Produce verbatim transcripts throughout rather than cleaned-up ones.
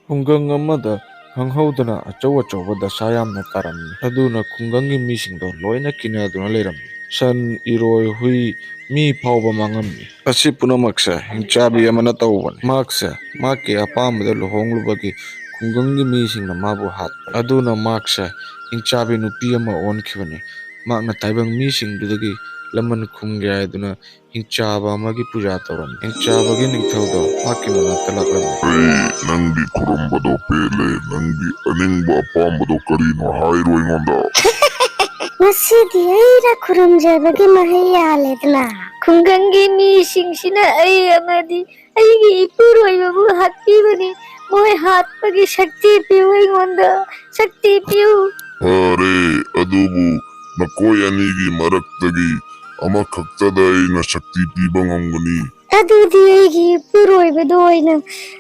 ꯈꯨꯡꯒꯪ ꯑꯃꯗ ꯈꯪꯍꯧꯗꯅ ꯑꯆꯧ ꯑꯆꯧꯕ ꯗꯁꯥ ꯌꯥꯝꯅ ꯇꯥꯔꯝꯃꯤ꯫ ꯑꯗꯨꯅ ꯈꯨꯡꯒꯪꯒꯤ ꯃꯤꯁꯤꯡꯗꯣ ꯂꯣꯏꯅ ꯀꯤꯅꯗꯨꯅ ꯂꯩꯔꯝꯃꯤ꯫ ꯁꯟ, ꯏꯔꯣꯏ, ꯍꯨꯏ, ꯃꯤ ꯐꯥꯎꯕ ꯃꯥꯡꯉꯝꯃꯤ꯫ ꯑꯁꯤ ꯄꯨꯝꯅꯃꯛꯁꯦ ꯍꯤꯡꯆꯥꯕꯤ ꯑꯃꯅ ꯇꯧꯕꯅꯤ꯫ ꯃꯍꯥꯛꯁꯦ ꯃꯍꯥꯛꯀꯤ ꯑꯄꯥꯝꯕꯗ ꯂꯨꯍꯣꯡꯂꯨꯕꯒꯤ ꯈꯨꯡꯒꯪꯒꯤ ꯃꯤꯁꯤꯡꯅ ꯃꯥꯕꯨ ꯍꯥꯠꯄꯅꯤ꯫ ꯑꯗꯨꯅ ꯃꯍꯥꯛꯁꯦ ꯍꯤꯡꯆꯥꯕꯤ ꯅꯨꯄꯤ ꯑꯃ ꯑꯣꯟꯈꯤꯕꯅꯤ꯫ ꯃꯍꯥꯛꯅ ꯇꯥꯏꯕꯪ ꯃꯤꯁꯤꯡꯗꯨꯗꯒꯤ ꯂꯃꯟ ꯈꯨꯝꯒꯦ ꯍꯥꯏꯗꯨꯅ ꯍꯤꯡꯆꯥꯕ ꯑꯃꯒꯤ ꯄꯨꯖꯥ ꯇꯧꯔꯝꯃꯤ꯫ ꯍꯤꯡꯆꯥꯕꯒꯤ ꯅꯤꯡꯊꯧꯗꯣ ꯃꯍꯥꯛꯀꯤ ꯃꯅꯥꯛꯇ ꯂꯥꯛꯂꯝꯃꯤ꯫ ꯑꯩ ꯅꯪꯒꯤ ꯈꯨꯔꯨꯝꯕꯗꯣ ꯄꯦꯜꯂꯦ꯫ ꯅꯪꯒꯤ ꯑꯅꯤꯡꯕ ꯑꯄꯥꯝꯕꯗꯣ ꯀꯔꯤꯅꯣ ꯍꯥꯏꯔꯣ ꯑꯩꯉꯣꯟꯗ꯫ ꯉꯁꯤꯗꯤ ꯑꯩꯅ ꯈꯨꯔꯨꯝꯖꯕꯒꯤ ꯃꯍꯩ ꯌꯥꯜꯂꯦꯗꯅ꯫ ꯈꯨꯡꯒꯪꯒꯤ ꯃꯤꯁꯤꯡꯁꯤꯅ ꯑꯩ ꯑꯃꯗꯤ ꯑꯩꯒꯤ ꯏꯄꯨꯔꯣꯏꯕꯕꯨ ꯍꯥꯠꯄꯤꯕꯅꯤ꯫ ꯃꯣꯏ ꯍꯥꯠꯄꯒꯤ ꯁꯛꯇꯤ ꯄꯤꯌꯨ ꯑꯩꯉꯣꯟꯗ꯫ ꯁꯛꯇꯤ ꯄꯤꯌꯨ꯫ ꯐꯔꯦ, ꯑꯗꯨꯕꯨ ꯅꯈꯣꯏ ꯑꯅꯤꯒꯤ ꯃꯔꯛꯇꯒꯤ ꯑꯃꯈꯛꯇꯗ ꯑꯩꯅ ꯁꯛꯇꯤ ꯄꯤꯕ ꯉꯝꯒꯅꯤ꯫ ꯑꯗꯨꯗꯤ ꯑꯩꯒꯤ ꯏꯄꯨꯔꯣꯏꯕꯗ ꯑꯣꯏꯅ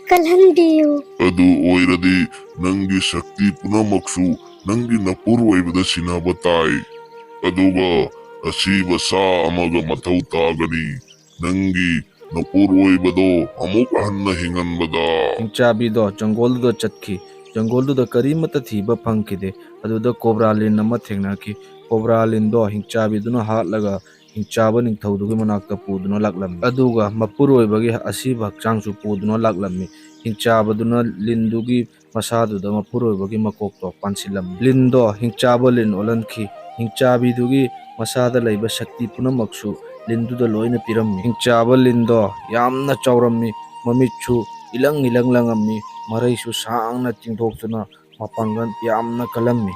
ꯀꯜꯍꯟꯕꯤꯌꯨ꯫ ꯑꯗꯨ ꯑꯣꯏꯔꯗꯤ ꯅꯪꯒꯤ ꯁꯛꯇꯤ ꯄꯨꯝꯅꯃꯛꯁꯨ ꯅꯪꯒꯤ ꯅꯄꯨꯔꯣꯏꯕꯗ ꯁꯤꯟꯅꯕ ꯇꯥꯏ꯫ ꯑꯗꯨꯒ ꯑꯁꯤꯕ ꯁꯥ ꯑꯃꯒ ꯃꯊꯧ ꯇꯥꯒꯅꯤ꯫ ꯅꯪꯒꯤ ꯅꯄꯨꯔꯣꯏꯕꯗꯣ ꯑꯃꯨꯛ ꯍꯟꯅ ꯍꯤꯡꯍꯟꯕꯗ꯫ ꯍꯤꯡꯆꯥꯕꯤꯗꯣ ꯖꯪꯒꯣꯜꯗꯨꯗ ꯆꯠꯈꯤ꯫ ꯖꯪꯒꯣꯜꯗꯨꯗ ꯀꯔꯤꯃꯠꯇ ꯊꯤꯕ ꯐꯪꯈꯤꯗꯦ꯫ ꯑꯗꯨꯗ ꯀꯣꯕ꯭ꯔꯥ ꯂꯤꯟ ꯑꯃ ꯊꯦꯡꯅꯈꯤ꯫ ꯀꯣꯕ꯭ꯔꯥ ꯂꯤꯟꯗꯣ ꯍꯤꯡꯆꯥꯕꯤꯗꯨꯅ ꯍꯥꯠꯂꯒ ꯍꯤꯡꯆꯥꯕ ꯅꯤꯡꯊꯧꯗꯨꯒꯤ ꯃꯅꯥꯛꯇ ꯄꯨꯗꯨꯅ ꯂꯥꯛꯂꯝꯃꯤ꯫ ꯑꯗꯨꯒ ꯃꯄꯨꯔꯣꯏꯕꯒꯤ ꯑꯁꯤꯕ ꯍꯛꯆꯥꯡꯁꯨ ꯄꯨꯗꯨꯅ ꯂꯥꯛꯂꯝꯃꯤ꯫ ꯍꯤꯡꯆꯥꯕꯗꯨꯅ ꯂꯤꯟꯗꯨꯒꯤ ꯃꯁꯥꯗꯨꯗ ꯃꯄꯨꯔꯣꯏꯕꯒꯤ ꯃꯀꯣꯛꯇꯣ ꯄꯥꯟꯁꯤꯜꯂꯝꯃꯤ꯫ ꯂꯤꯟꯗꯣ ꯍꯤꯡꯆꯥꯕ ꯂꯤꯟ ꯑꯣꯜꯍꯟꯈꯤ꯫ ꯍꯤꯡꯆꯥꯕꯤꯗꯨꯒꯤ ꯃꯁꯥꯗ ꯂꯩꯕ ꯁꯛꯇꯤ ꯄꯨꯝꯅꯃꯛꯁꯨ ꯂꯤꯟꯗꯨꯗ ꯂꯣꯏꯅ ꯄꯤꯔꯝꯃꯤ꯫ ꯍꯤꯡꯆꯥꯕ ꯂꯤꯟꯗꯣ ꯌꯥꯝꯅ ꯆꯥꯎꯔꯝꯃꯤ꯫ ꯃꯃꯤꯠꯁꯨ ꯏꯂꯪ ꯏꯂꯪ ꯂꯪꯉꯝꯃꯤ꯫ ꯃꯔꯩꯁꯨ ꯁꯥꯡꯅ ꯇꯤꯡꯊꯣꯛꯇꯨꯅ ꯃꯄꯥꯡꯒꯜ ꯌꯥꯝꯅ ꯀꯜꯂꯝꯃꯤ꯫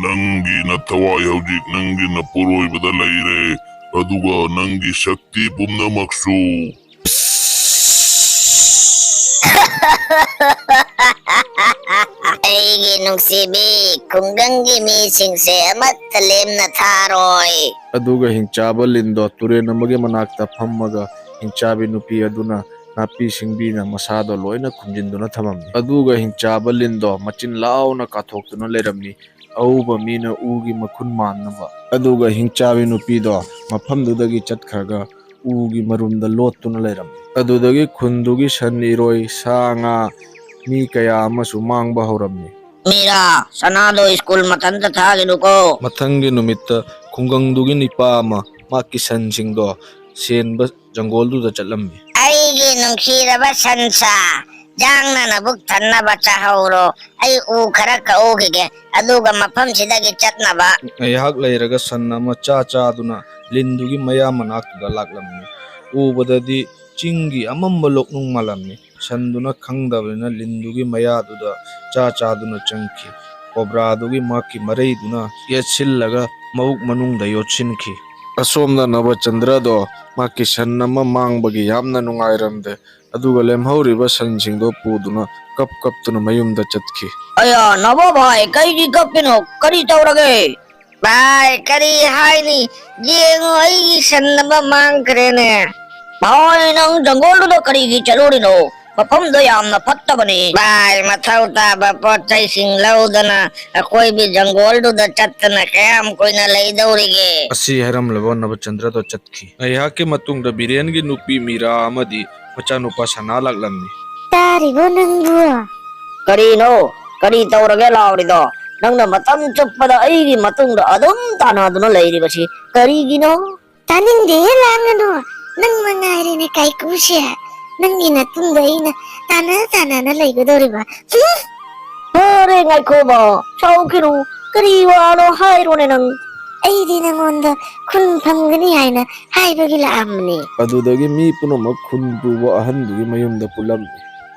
ꯅꯪꯒꯤ ꯅꯊꯋꯥꯏ ꯍꯧꯖꯤꯛ ꯅꯪꯒꯤ ꯅꯄꯨꯔꯣꯏꯕꯗ ꯂꯩꯔꯦ, ꯑꯗꯨꯒ ꯅꯪꯒꯤ ꯁꯛꯇꯤ ꯄꯨꯝꯅꯃꯛꯁꯨ꯫ ꯑꯩꯒꯤ ꯅꯨꯡꯁꯤꯕꯤ, ꯈꯨꯡꯒꯪꯒꯤ ꯃꯤꯁꯤꯡꯁꯦ ꯑꯃꯠꯇ ꯂꯦꯝꯅ ꯊꯥꯔꯣꯏ꯫ ꯑꯗꯨꯒ ꯍꯤꯡꯆꯥꯕ ꯂꯤꯟꯗꯣ ꯇꯨꯔꯦꯜ ꯑꯃꯒꯤ ꯃꯅꯥꯛꯇ ꯐꯝꯃꯒ ꯍꯤꯡꯆꯥꯕꯤ ꯅꯨꯄꯤ ꯑꯗꯨꯅ ꯅꯥꯄꯤ ꯁꯤꯡꯕꯤꯅ ꯃꯁꯥꯗꯣ ꯂꯣꯏꯅ ꯈꯨꯝꯖꯤꯟꯗꯨꯅ ꯊꯝꯃꯝꯃꯤ꯫ ꯑꯗꯨꯒ ꯍꯤꯡꯆꯥꯕ ꯂꯤꯟꯗꯣ ꯃꯆꯤꯟ ꯂꯥꯎꯅ ꯀꯥꯊꯣꯛꯇꯨꯅ ꯂꯩꯔꯝꯃꯤ꯫ ꯑꯎꯕ ꯃꯤꯅ ꯎꯒꯤ ꯃꯈꯨꯟ ꯃꯥꯟꯅꯕ꯫ ꯑꯗꯨꯒ ꯍꯤꯡꯆꯥꯕꯤ ꯅꯨꯄꯤꯗꯣ ꯃꯐꯝꯗꯨꯗꯒꯤ ꯆꯠꯈ꯭ꯔꯒ ꯎꯒꯤ ꯃꯔꯨꯝꯗ ꯂꯣꯠꯇꯨꯅ ꯂꯩꯔꯝꯃꯤ꯫ ꯑꯗꯨꯗꯒꯤ ꯈꯨꯟꯗꯨꯒꯤ ꯁꯟ, ꯏꯔꯣꯏ, ꯁꯥ ꯉꯥ, ꯃꯤ ꯀꯌꯥ ꯑꯃꯁꯨ ꯃꯥꯡꯕ ꯍꯧꯔꯝꯃꯤ꯫ ꯃꯤꯔꯥ, ꯁꯅꯥꯗꯣ ꯁ꯭ꯀꯨꯜ ꯃꯊꯟꯇ ꯊꯥꯒꯤꯅꯨꯀꯣ꯫ ꯃꯊꯪꯒꯤ ꯅꯨꯃꯤꯠꯇ ꯈꯨꯡꯒꯪꯗꯨꯒꯤ ꯅꯤꯄꯥ ꯑꯃ ꯃꯍꯥꯛꯀꯤ ꯁꯟꯁꯤꯡꯗꯣ ꯁꯦꯟꯕ ꯖꯪꯒꯣꯜꯗꯨꯗ ꯆꯠꯂꯝꯃꯤ꯫ ꯑꯩꯒꯤ ꯅꯨꯡꯁꯤꯔꯕ ꯁꯟꯁꯥ, ꯌꯥꯡꯅ ꯅꯕꯨꯛ ꯊꯟꯅꯕ ꯆꯥꯍꯧꯔꯣ꯫ ꯑꯩ ꯎ ꯈꯔ ꯀꯛꯎꯈꯤꯒꯦ, ꯑꯗꯨꯒ ꯃꯐꯝꯁꯤꯗꯒꯤ ꯆꯠꯅꯕ꯫ ꯉꯥꯏꯍꯥꯛ ꯂꯩꯔꯒ ꯁꯟ ꯑꯃ ꯆꯥ ꯆꯥꯗꯨꯅ ꯂꯤꯟꯗꯨꯒꯤ ꯃꯌꯥ ꯃꯅꯥꯛꯇꯨꯗ ꯂꯥꯛꯂꯝꯃꯤ꯫ ꯎꯕꯗꯗꯤ ꯆꯤꯡꯒꯤ ꯑꯃꯝꯕ ꯂꯣꯛꯅꯨꯡ ꯃꯥꯜꯂꯝꯃꯤ꯫ ꯁꯟꯗꯨꯅ ꯈꯪꯗꯕꯅꯤꯅ ꯂꯤꯟꯗꯨꯒꯤ ꯃꯌꯥꯗꯨꯗ ꯆꯥ ꯆꯥꯗꯨꯅ ꯆꯪꯈꯤ꯫ ꯀꯣꯕ꯭ꯔꯥꯗꯨꯒꯤ ꯃꯍꯥꯛꯀꯤ ꯃꯔꯩꯗꯨꯅ ꯌꯦꯠꯁꯤꯜꯂꯒ ꯃꯕꯨꯛ ꯃꯅꯨꯡꯗ ꯌꯣꯠꯁꯤꯟꯈꯤ꯫ ꯑꯁꯣꯝꯗ ꯅꯕꯆꯟꯗ꯭ꯔꯗꯣ ꯃꯍꯥꯛꯀꯤ ꯁꯟ ꯑꯃ ꯃꯥꯡꯕꯒꯤ ꯌꯥꯝꯅ ꯅꯨꯡꯉꯥꯏꯔꯝꯗꯦ꯫ ꯑꯗꯨꯒ ꯂꯦꯝꯍꯧꯔꯤꯕ ꯁꯟꯁꯤꯡꯗꯣ ꯄꯨꯗꯨꯅ ꯀꯞ ꯀꯞꯇꯨꯅ ꯃꯌꯨꯝꯗ ꯆꯠꯈꯤ꯫ ꯑꯌꯥ, ꯅꯕꯣ ꯚꯥꯏ, ꯀꯩꯒꯤ ꯀꯞꯄꯤꯅꯣ? ꯀꯔꯤ ꯇꯧꯔꯒꯦ? ꯚꯥꯏ, ꯀꯔꯤ ꯍꯥꯏꯅꯤ? ꯌꯦꯡꯉꯨ, ꯑꯩꯒꯤ ꯁꯟ ꯑꯃ ꯃꯥꯡꯈ꯭ꯔꯦꯅꯦ꯫ ꯚꯥꯏ, ꯅꯪ ꯖꯪꯒꯜꯗꯨꯗ ꯀꯔꯤꯒꯤ ꯆꯠꯂꯨꯔꯤꯅꯣ? ꯃꯐꯝꯗꯣ ꯌꯥꯝꯅ ꯐꯠꯇꯕꯅꯤ꯫ ꯚꯥꯏ, ꯃꯊꯧ ꯇꯥꯕ ꯄꯣꯠ ꯆꯩꯁꯤꯡ ꯂꯧꯗꯅ ꯑꯀꯣꯏꯕꯤ ꯖꯪꯒꯜꯗꯨꯗ ꯆꯠꯇꯅ ꯀꯌꯥꯝ ꯀꯨꯏꯅ ꯂꯩꯗꯧꯔꯤꯒꯦ? ꯑꯁꯤ ꯍꯥꯏꯔꯝꯂꯕ ꯅꯕꯆꯟꯗ꯭ꯔꯗꯣ ꯆꯠꯈꯤ꯫ ꯉꯥꯏꯍꯥꯛꯀꯤ ꯃꯇꯨꯡꯗ ꯕꯤꯔꯦꯟꯒꯤ ꯅꯨꯄꯤ ꯃꯤꯔꯥ ꯑꯃꯗꯤ ꯃꯆꯥꯅꯨꯄꯥ ꯁꯅꯥ ꯂꯥꯛꯂꯝꯃꯤ꯫ ꯇꯥꯔꯤꯕꯣ ꯅꯪꯕꯨ? ꯀꯔꯤꯅꯣ? ꯀꯔꯤ ꯇꯧꯔꯒꯦ ꯂꯥꯎꯔꯤꯗꯣ? ꯅꯪꯅ ꯃꯇꯝ ꯆꯨꯞꯄꯗ ꯑꯩꯒꯤ ꯃꯇꯨꯡꯗ ꯑꯗꯨꯝ ꯇꯥꯟꯅꯗꯨꯅ ꯂꯩꯔꯤꯕꯁꯤ ꯀꯔꯤꯒꯤꯅꯣ? ꯇꯥꯅꯤꯡꯗꯦꯍꯦ, ꯂꯥꯡꯒꯅꯨ꯫ ꯅꯪ ꯃꯉꯥꯏꯔꯦꯅꯦ ꯀꯥꯏꯀꯨꯁꯦ꯫ ꯅꯪꯒꯤ ꯅꯇꯨꯡꯗ ꯑꯩꯅ ꯇꯥꯟꯅ ꯇꯥꯟꯅꯅ ꯂꯩꯒꯗꯧꯔꯤꯕ꯫ ꯍꯨꯝ! ꯐꯔꯦ, ꯉꯥꯏꯈꯣꯕ, ꯁꯥꯎꯈꯤꯅꯨ꯫ ꯀꯔꯤ ꯋꯥꯅꯣ ꯍꯥꯏꯔꯣꯅꯦ ꯅꯪ꯫ ꯑꯩꯗꯤ ꯅꯉꯣꯟꯗ ꯈꯨꯟ ꯐꯝꯒꯅꯤ ꯍꯥꯏꯅ ꯍꯥꯏꯕꯒꯤ ꯂꯥꯛꯑꯝꯕꯅꯦ꯫ ꯑꯗꯨꯗꯒꯤ ꯃꯤ ꯄꯨꯝꯅꯃꯛ ꯈꯨꯟ ꯄꯨꯕ ꯑꯍꯟꯗꯨꯒꯤ ꯃꯌꯨꯝꯗ ꯄꯨꯜꯂꯝꯃꯤ꯫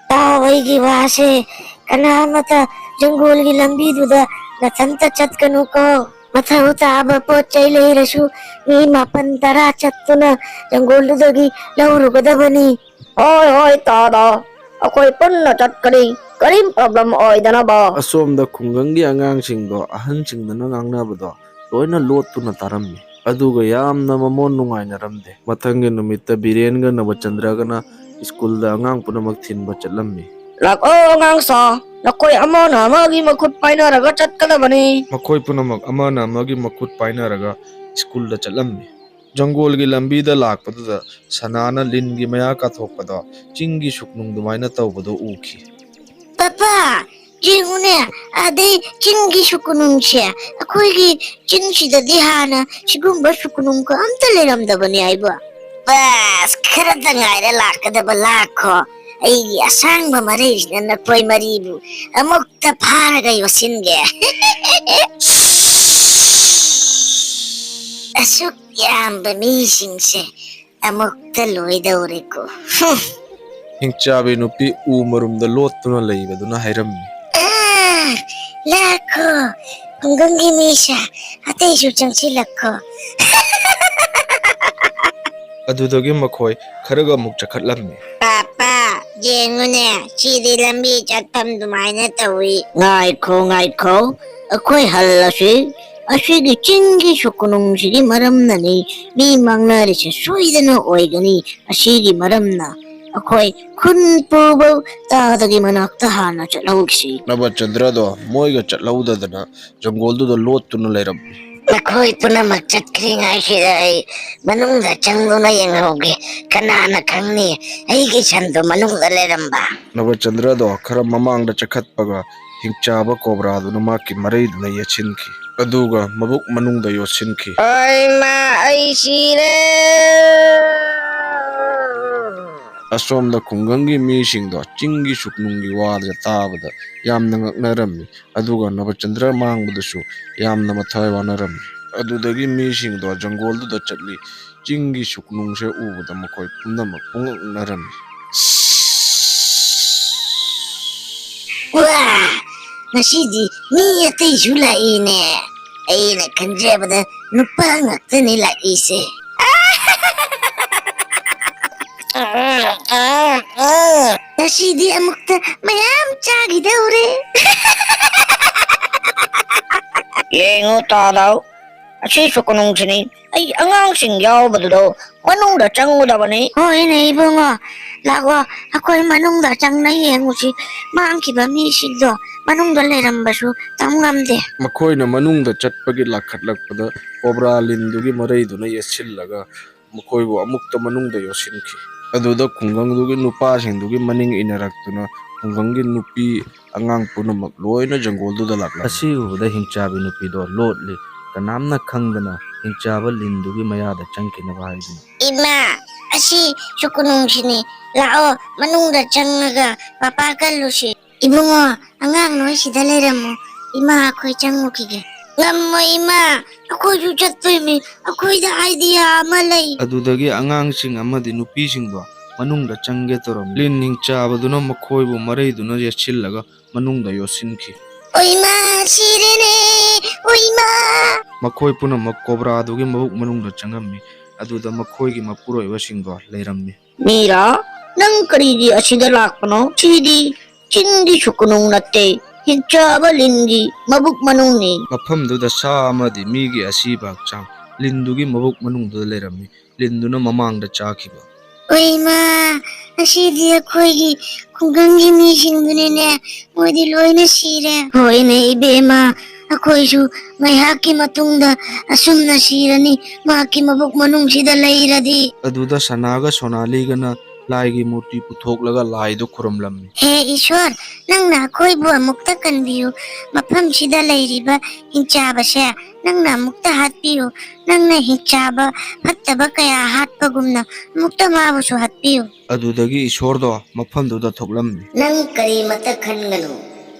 ꯇꯥꯎ, ꯑꯩꯒꯤ ꯋꯥꯁꯦ, ꯀꯅꯥ ꯑꯃꯇ ꯖꯪꯒꯣꯜꯒꯤ ꯂꯝꯕꯤꯗꯨꯗ ꯅꯊꯟꯇ ꯆꯠꯀꯅꯨꯀꯣ꯫ ꯃꯊꯧ ꯇꯥꯕ ꯄꯣꯠ ꯆꯩ ꯂꯩꯔꯁꯨ ꯃꯤ ꯃꯥꯄꯟ ꯇꯔꯥ ꯆꯠꯇꯨꯅ ꯖꯪꯒꯣꯜꯗꯨꯗꯒꯤ ꯂꯧꯔꯨꯒꯗꯕꯅꯤ꯫ ꯍꯣꯏ, ꯍꯣꯏ, ꯇꯥꯗ, ꯑꯩꯈꯣꯏ ꯄꯨꯟꯅ ꯆꯠꯀꯅꯤ, ꯀꯔꯤꯝ problem ꯑꯣꯏꯗꯅꯕ꯫ ꯑꯁꯣꯝꯗ ꯈꯨꯡꯒꯪꯒꯤ ꯑꯉꯥꯡꯁꯤꯡꯗꯣ ꯑꯍꯟꯁꯤꯡꯗꯨꯅ ꯉꯥꯡꯅꯕꯗꯣ ꯂꯣꯏꯅ ꯂꯣꯠꯇꯨꯅ ꯇꯥꯔꯝꯃꯤ꯫ ꯑꯗꯨꯒ ꯌꯥꯝꯅ ꯃꯃꯣꯟ ꯅꯨꯡꯉꯥꯏꯅꯔꯝꯗꯦ꯫ ꯃꯊꯪꯒꯤ ꯅꯨꯃꯤꯠꯇ ꯕꯤꯔꯦꯟꯒ ꯅꯕꯆꯟꯗ꯭ꯔꯒꯅ ꯁ꯭ꯀꯨꯜꯗ ꯑꯉꯥꯡ ꯄꯨꯝꯅꯃꯛ ꯊꯤꯟꯕ ꯆꯠꯂꯝꯃꯤ꯫ ꯂꯥꯛꯑꯣ ꯑꯉꯥꯡꯁꯥ, ꯅꯈꯣꯏ ꯑꯃꯅ ꯑꯃꯒꯤ ꯃꯈꯨꯠ ꯄꯥꯏꯅꯔꯒ ꯆꯠꯀꯗꯕꯅꯤ꯫ ꯃꯈꯣꯏ ꯄꯨꯝꯅꯃꯛ ꯑꯃꯅ ꯑꯃꯒꯤ ꯃꯈꯨꯠ ꯄꯥꯏꯅꯔꯒ ꯁ꯭ꯀꯨꯜꯗ ꯆꯠꯂꯝꯃꯤ꯫ ꯖꯪꯒꯣꯜꯒꯤ ꯂꯝꯕꯤꯗ ꯂꯥꯛꯄꯗꯨꯗ ꯁꯅꯥꯅ ꯂꯤꯟꯒꯤ ꯃꯌꯥ ꯀꯥꯊꯣꯛꯄꯗꯣ ꯆꯤꯡꯒꯤ ꯁꯨꯛꯅꯨꯡ ꯑꯗꯨꯃꯥꯏꯅ ꯇꯧꯕꯗꯣ ꯎꯈꯤ꯫ "ꯄꯥꯄꯥ, ꯌꯦꯡꯉꯨꯅꯦ, ꯑꯗꯩ ꯆꯤꯡꯒꯤ ꯁꯨꯀꯨꯅꯨꯡꯁꯦ, ꯑꯩꯈꯣꯏꯒꯤ ꯆꯤꯡꯁꯤꯗꯗꯤ ꯍꯥꯟꯅ ꯁꯤꯒꯨꯝꯕ ꯁꯨꯀꯨꯅꯨꯡꯒ ꯑꯝꯇ ꯂꯩꯔꯝꯗꯕꯅꯦ ꯍꯥꯏꯕ꯫" "ꯕꯁ, ꯈꯔꯇ ꯉꯥꯏꯔꯦ ꯂꯥꯛꯀꯗꯕ, ꯂꯥꯛꯈꯣ꯫ ꯑꯩꯒꯤ ꯑꯁꯥꯡꯕ ꯃꯔꯩꯁꯤꯅ ꯅꯈꯣꯏ ꯃꯔꯤꯕꯨ ꯑꯃꯨꯛꯇ ꯐꯥꯔꯒ ꯌꯣꯠꯁꯤꯟꯒꯦ꯫" "ꯑꯁꯨꯛ ꯌꯥꯝꯕ ꯃꯤꯁꯤꯡꯁꯦ ꯑꯃꯨꯛꯇ ꯂꯣꯏꯗꯧꯔꯦꯀꯣ꯫" ꯍꯤꯡꯆꯥꯕꯤ ꯅꯨꯄꯤ ꯎ ꯃꯔꯨꯝꯗ ꯂꯣꯠꯇꯨꯅ ꯂꯩꯕꯗꯨꯅ ꯍꯥꯏꯔꯝꯃꯤ꯫ "ꯑꯥ, ꯂꯥꯛꯈꯣ, ꯈꯨꯡꯒꯪꯒꯤ ꯃꯤꯁꯦ, ꯑꯇꯩꯁꯨ ꯆꯪꯁꯤꯜꯂꯛꯈꯣ꯫" ꯑꯗꯨꯗꯒꯤ ꯃꯈꯣꯏ ꯈꯔꯒ ꯑꯃꯨꯛ ꯆꯈꯠꯂꯝꯃꯤ꯫ "ꯄꯥꯄꯥ, ꯌꯦꯡꯉꯨꯅꯦ, ꯁꯤꯗꯤ ꯂꯝꯕꯤ ꯆꯠꯐꯝ ꯑꯗꯨꯃꯥꯏꯅ ꯇꯧꯏ꯫" "ꯉꯥꯏꯈꯣ, ꯉꯥꯏꯈꯣ, ꯑꯩꯈꯣꯏ ꯍꯜꯂꯁꯤ꯫ ꯑꯁꯤꯒꯤ ꯆꯤꯡꯒꯤ ꯁꯨꯀꯨꯅꯨꯡꯁꯤꯒꯤ ꯃꯔꯝꯅꯅꯤ ꯃꯤ ꯃꯥꯡꯅꯔꯤꯁꯦ ꯁꯣꯏꯗꯅ ꯑꯣꯏꯒꯅꯤ꯫ ꯑꯁꯤꯒꯤ ꯃꯔꯝꯅ ꯑꯩꯈꯣꯏ ꯈꯨꯟ ꯄꯨꯕ ꯇꯥꯗꯒꯤ ꯃꯅꯥꯛꯇ ꯍꯥꯟꯅ ꯆꯠꯍꯧꯁꯤ꯫" ꯅꯕꯆꯟꯗ꯭ꯔꯗꯣ ꯃꯣꯏꯒ ꯆꯠꯍꯧꯗꯗꯅ ꯖꯪꯒꯣꯜꯗꯨꯗ ꯂꯣꯠꯇꯨꯅ ꯂꯩꯔꯝꯃꯤ꯫ "ꯅꯈꯣꯏ ꯄꯨꯝꯅꯃꯛ ꯆꯠꯈ꯭ꯔꯤꯉꯩꯁꯤꯗ ꯑꯩ ꯃꯅꯨꯡꯗ ꯆꯪꯗꯨꯅ ꯌꯦꯡꯍꯧꯒꯦ꯫ ꯀꯅꯥꯅ ꯈꯪꯅꯤ ꯑꯩꯒꯤ ꯁꯟꯗꯣ ꯃꯅꯨꯡꯗ ꯂꯩꯔꯝꯕ꯫" ꯅꯕꯆꯟꯗ꯭ꯔꯗꯣ ꯈꯔ ꯃꯃꯥꯡꯗ ꯆꯈꯠꯄꯒ ꯍꯤꯡꯆꯥꯕ ꯀꯣꯕ꯭ꯔꯥꯗꯨꯅ ꯃꯍꯥꯛꯀꯤ ꯃꯔꯩꯗꯨꯅ ꯌꯦꯠꯁꯤꯟꯈꯤ꯫ ꯑꯗꯨꯒ ꯃꯕꯨꯛ ꯃꯅꯨꯡꯗ ꯌꯣꯠꯁꯤꯟꯈꯤ꯫ "ꯑꯩꯃꯥ, ꯑꯩ ꯁꯤꯔꯦ!" ꯑꯁꯣꯝꯗ ꯈꯨꯡꯒꯪꯒꯤ ꯃꯤꯁꯤꯡꯗꯣ ꯆꯤꯡꯒꯤ ꯁꯨꯛꯅꯨꯡꯒꯤ ꯋꯥꯁꯦ ꯇꯥꯕꯗ ꯌꯥꯝꯅ ꯉꯛꯅꯔꯝꯃꯤ꯫ ꯑꯗꯨꯒ ꯅꯕꯆꯟꯗ꯭ꯔ ꯃꯥꯡꯕꯗꯁꯨ ꯌꯥꯝꯅ ꯃꯊ꯭ꯋꯥꯏ ꯋꯥꯅꯔꯝꯃꯤ꯫ ꯑꯗꯨꯗꯒꯤ ꯃꯤꯁꯤꯡꯗꯣ ꯖꯪꯒꯣꯜꯗꯨꯗ ꯆꯠꯂꯤ꯫ ꯆꯤꯡꯒꯤ ꯁꯨꯛꯅꯨꯡꯁꯦ ꯎꯕꯗ ꯃꯈꯣꯏ ꯄꯨꯝꯅꯃꯛ ꯄꯨꯡꯉꯛ ꯉꯛꯅꯔꯝꯃꯤ꯫ "ꯋꯥ! ꯉꯁꯤꯗꯤ ꯃꯤ ꯑꯇꯩꯁꯨ ꯂꯥꯛꯏꯅꯦ꯫ ꯑꯩꯅ ꯈꯟꯖꯕꯗ ꯅꯨꯄꯥ ꯉꯥꯛꯇꯅꯤ ꯂꯥꯛꯏꯁꯦ꯫ ꯉꯁꯤꯗꯤ ꯑꯃꯨꯛꯇ ꯃꯌꯥꯝ ꯆꯥꯈꯤꯗꯧꯔꯦ꯫" "ꯌꯦꯡꯉꯨ ꯇꯥꯗꯥꯎ, ꯑꯁꯤ ꯁꯨꯀꯨꯅꯨꯡꯁꯤꯅꯤ꯫ ꯑꯩ ꯑꯉꯥꯡꯁꯤꯡ ꯌꯥꯎꯕꯗꯨꯗ ꯃꯅꯨꯡꯗ ꯆꯪꯉꯨꯗꯕꯅꯤ꯫" "ꯍꯣꯏꯅꯦ ꯏꯕꯨꯡꯉꯣ, ꯂꯥꯛꯑꯣ, ꯑꯩꯈꯣꯏ ꯃꯅꯨꯡꯗ ꯆꯪꯅ ꯌꯦꯡꯉꯨꯁꯤ꯫ ꯃꯥꯡꯈꯤꯕ ꯃꯤꯁꯤꯡꯗꯣ ꯃꯅꯨꯡꯗ ꯂꯩꯔꯝꯕꯁꯨ ꯇꯝ ꯉꯝꯗꯦ꯫" ꯃꯈꯣꯏꯅ ꯃꯅꯨꯡꯗ ꯆꯠꯄꯒꯤ ꯂꯥꯈꯠꯂꯛꯄꯗ ꯀꯣꯕ꯭ꯔꯥ ꯂꯤꯟꯗꯨꯒꯤ ꯃꯔꯩꯗꯨꯅ ꯌꯦꯠꯁꯤꯜꯂꯒ ꯃꯈꯣꯏꯕꯨ ꯑꯃꯨꯛꯇ ꯃꯅꯨꯡꯗ ꯌꯣꯠꯁꯤꯟꯈꯤ꯫ ꯑꯗꯨꯗ ꯈꯨꯡꯒꯪꯗꯨꯒꯤ ꯅꯨꯄꯥꯁꯤꯡꯗꯨꯒꯤ ꯃꯅꯤꯡ ꯏꯟꯅꯔꯛꯇꯨꯅ ꯈꯨꯡꯒꯪꯒꯤ ꯅꯨꯄꯤ ꯑꯉꯥꯡ ꯄꯨꯝꯅꯃꯛ ꯂꯣꯏꯅ ꯖꯪꯒꯣꯜꯗꯨꯗ ꯂꯥꯛꯂꯝꯃꯤ꯫ ꯑꯁꯤ ꯎꯕꯗ ꯍꯤꯡꯆꯥꯕꯤ ꯅꯨꯄꯤꯗꯣ ꯂꯣꯠꯂꯤ꯫ ꯀꯅꯥꯝꯅ ꯈꯪꯗꯅ ꯍꯤꯡꯆꯥꯕ ꯂꯤꯟꯗꯨꯒꯤ ꯃꯌꯥꯗ ꯆꯪꯈꯤꯅꯕ ꯍꯥꯏꯗꯨꯅ꯫ "ꯏꯃꯥ, ꯑꯁꯤ ꯁꯨꯀꯨꯅꯨꯡꯁꯤꯅꯤ꯫ ꯂꯥꯛꯑꯣ, ꯃꯅꯨꯡꯗ ꯆꯪꯉꯒ ꯄꯥꯄꯥ ꯀꯜꯂꯨꯁꯤ꯫ ꯏꯕꯨꯡꯉꯣ, ꯑꯉꯥꯡ ꯅꯣꯏ ꯁꯤꯗ ꯂꯩꯔꯝꯃꯣ꯫ ꯏꯃꯥ, ꯑꯩꯈꯣꯏ ꯆꯪꯉꯨꯈꯤꯒꯦ꯫" "ꯉꯝꯃꯣꯏ ꯏꯃꯥ, ꯑꯩꯈꯣꯏꯁꯨ ꯆꯠꯇꯣꯏꯅꯤ꯫ ꯑꯩꯈꯣꯏꯗ idea ꯑꯃ ꯂꯩ꯫" ꯑꯗꯨꯗꯒꯤ ꯑꯉꯥꯡꯁꯤꯡ ꯑꯃꯗꯤ ꯅꯨꯄꯤꯁꯤꯡꯗꯣ ꯃꯅꯨꯡꯗ ꯆꯪꯒꯦ ꯇꯧꯔꯝꯃꯤ꯫ ꯂꯤꯟ ꯍꯤꯡꯆꯥꯕꯗꯨꯅ ꯃꯈꯣꯏꯕꯨ ꯃꯔꯩꯗꯨꯅ ꯌꯦꯠꯁꯤꯜꯂꯒ ꯃꯅꯨꯡꯗ ꯌꯣꯠꯁꯤꯟꯈꯤ꯫ "ꯑꯣꯏꯃꯥ, ꯁꯤꯔꯦꯅꯦ, ꯑꯣꯏꯃꯥ!" ꯃꯈꯣꯏ ꯄꯨꯝꯅꯃꯛ ꯀꯣꯕ꯭ꯔꯥꯗꯨꯒꯤ ꯃꯕꯨꯛ ꯃꯅꯨꯡꯗ ꯆꯪꯉꯝꯃꯤ꯫ ꯑꯗꯨꯗ ꯃꯈꯣꯏꯒꯤ ꯃꯄꯨꯔꯣꯏꯕꯁꯤꯡꯗꯣ ꯂꯩꯔꯝꯃꯤ꯫ "ꯃꯤꯔꯥ, ꯅꯪ ꯀꯔꯤꯒꯤ ꯑꯁꯤꯗ ꯂꯥꯛꯄꯅꯣ? ꯁꯤꯗꯤ ꯆꯤꯡꯒꯤ ꯁꯨꯀꯨꯅꯨꯡ ꯅꯠꯇꯦ, ꯍꯤꯡꯆꯥꯕ ꯂꯤꯟꯒꯤ ꯃꯕꯨꯛ ꯃꯅꯨꯡꯅꯤ꯫" ꯃꯐꯝꯗꯨꯗ ꯁꯥ ꯑꯃꯗꯤ ꯃꯤꯒꯤ ꯑꯁꯤꯕ ꯍꯛꯆꯥꯡ ꯂꯤꯟꯗꯨꯒꯤ ꯃꯕꯨꯛ ꯃꯅꯨꯡꯗꯨꯗ ꯂꯩꯔꯝꯃꯤ꯫ ꯂꯤꯟꯗꯨꯅ ꯃꯃꯥꯡꯗ ꯆꯥꯈꯤꯕ꯫ "ꯑꯣꯏꯃꯥ, ꯑꯁꯤꯗꯤ ꯑꯩꯈꯣꯏꯒꯤ ꯈꯨꯡꯒꯪꯒꯤ ꯃꯤꯁꯤꯡꯗꯨꯅꯤꯅꯦ, ꯃꯣꯏꯗꯤ ꯂꯣꯏꯅ ꯁꯤꯔꯦ꯫" "ꯍꯣꯏꯅꯦ ꯏꯕꯦꯝꯃ, ꯑꯩꯈꯣꯏꯁꯨ ꯉꯥꯏꯍꯥꯛꯀꯤ ꯃꯇꯨꯡꯗ ꯑꯁꯨꯝꯅ ꯁꯤꯔꯅꯤ, ꯃꯍꯥꯛꯀꯤ ꯃꯕꯨꯛ ꯃꯅꯨꯡꯁꯤꯗ ꯂꯩꯔꯗꯤ꯫" ꯑꯗꯨꯗ ꯁꯅꯥꯒ ꯁꯣꯅꯥꯂꯤꯒꯅ ꯂꯥꯏꯒꯤ ꯃꯨꯔꯇꯤ ꯄꯨꯊꯣꯛꯂꯒ ꯂꯥꯏꯗꯨ ꯈꯨꯔꯨꯝꯂꯝꯃꯤ꯫ "ꯍꯦ ꯏꯁꯣꯔ, ꯅꯪꯅ ꯑꯩꯈꯣꯏꯕꯨ ꯑꯃꯨꯛꯇ ꯀꯟꯕꯤꯌꯨ꯫ ꯃꯐꯝꯁꯤꯗ ꯂꯩꯔꯤꯕ ꯍꯤꯡꯆꯥꯕꯁꯦ ꯅꯪꯅ ꯑꯃꯨꯛꯇ ꯍꯥꯠꯄꯤꯌꯨ꯫ ꯅꯪꯅ ꯍꯤꯡꯆꯥꯕ ꯐꯠꯇꯕ ꯀꯌꯥ ꯍꯥꯠꯄꯒꯨꯝꯅ ꯑꯃꯨꯛꯇ ꯃꯥꯕꯨꯁꯨ ꯍꯥꯠꯄꯤꯌꯨ꯫" ꯑꯗꯨꯗꯒꯤ ꯏꯁꯣꯔꯗꯣ ꯃꯐꯝꯗꯨꯗ ꯊꯣꯛꯂꯝꯃꯤ꯫ "ꯅꯪ ꯀꯔꯤꯃꯠꯇ ꯈꯟꯒꯅꯨ,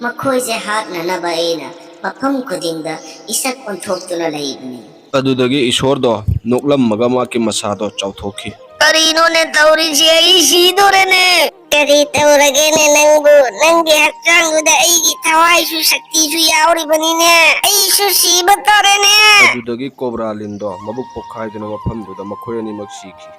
ꯃꯈꯣꯏꯁꯦ ꯍꯥꯠꯅꯅꯕ ꯑꯩꯅ ꯃꯐꯝ ꯈꯨꯗꯤꯡꯗ ꯏꯁꯠ ꯑꯣꯟꯊꯣꯛꯇꯨꯅ ꯂꯩꯕꯅꯤ꯫" ꯑꯗꯨꯗꯒꯤ ꯏꯁꯣꯔꯗꯣ ꯅꯣꯛꯂꯝꯃꯒ ꯃꯍꯥꯛꯀꯤ ꯃꯁꯥꯗꯣ ꯆꯥꯎꯊꯣꯛꯈꯤ꯫ "ꯀꯔꯤꯅꯣꯅꯦ ꯇꯧꯔꯤꯁꯦ? ꯑꯩ ꯁꯤꯗꯣꯔꯦꯅꯦ!" "ꯀꯔꯤ ꯇꯧꯔꯒꯦꯅꯦ ꯅꯪꯕꯨ? ꯅꯪꯒꯤ ꯍꯛꯆꯥꯡꯗꯨꯗ ꯑꯩꯒꯤ ꯊꯋꯥꯏꯁꯨ ꯁꯛꯇꯤꯁꯨ ꯌꯥꯎꯔꯤꯕꯅꯤꯅꯦ꯫ ꯑꯩꯁꯨ ꯁꯤꯕ ꯇꯥꯔꯦꯅꯦ!" ꯑꯗꯨꯗꯒꯤ ꯀꯣꯕ꯭ꯔꯥ ꯂꯤꯟꯗꯣ ꯃꯕꯨꯛ ꯄꯣꯛꯈꯥꯏꯗꯨꯅ ꯃꯐꯝꯗꯨꯗ ꯃꯈꯣꯏ ꯑꯅꯤꯃꯛ ꯁꯤꯈꯤ꯫